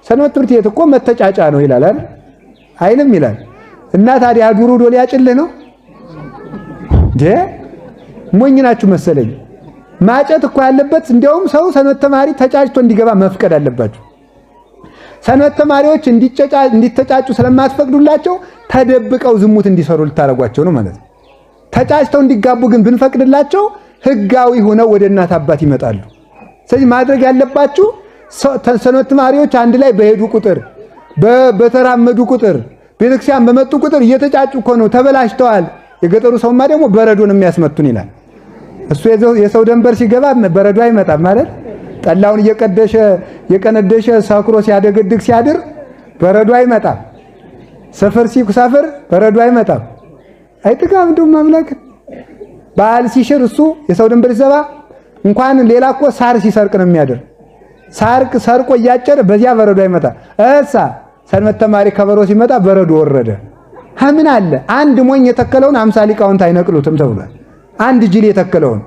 ሰንበት ትምህርት ቤት እኮ መተጫጫ ነው ይላል አይደል? አይልም ይላል። እና ታዲያ ዱሩ ዶ ሊያጭልህ ነው እንዴ? ሞኝ ናችሁ መሰለኝ። ማጨት እኮ ያለበት እንዲያውም ሰው ሰንበት ተማሪ ተጫጭቶ እንዲገባ መፍቀድ አለባችሁ። ሰንበት ተማሪዎች እንዲተጫጩ ስለማትፈቅዱላቸው ተደብቀው ዝሙት እንዲሰሩ ልታደርጓቸው ነው ማለት ነው። ተጫጭተው እንዲጋቡ ግን ብንፈቅድላቸው ሕጋዊ ሆነው ወደ እናት አባት ይመጣሉ። ስለዚህ ማድረግ ያለባችሁ ሰንበት ተማሪዎች አንድ ላይ በሄዱ ቁጥር፣ በተራመዱ ቁጥር፣ ቤተክርስቲያን በመጡ ቁጥር እየተጫጩ እኮ ነው፣ ተበላሽተዋል። የገጠሩ ሰውማ ደግሞ በረዶ ነው የሚያስመቱን ይላል። እሱ የሰው ደንበር ሲገባ በረዶ አይመጣም ማለት ጠላውን እየቀደሸ የቀነደሸ ሰክሮ ሲያደገድግ ሲያድር በረዶ አይመጣም። ሰፈር ሲሰፍር በረዶ አይመጣም። አይጥጋብ እንደውም አምላክ በዓል ሲሽር እሱ የሰው ድንበር ሲሰባ እንኳን ሌላ እኮ ሳር ሲሰርቅ ነው የሚያድር። ሳር ሰርቆ እያጨደ በዚያ በረዶ አይመጣም። እሳ ሰንበት ተማሪ ከበሮ ሲመጣ በረዶ ወረደ። ምን አለ አንድ ሞኝ የተከለውን 50 ሊቃውንት አይነቅሉትም ተብሏል። አንድ ጅል የተከለውን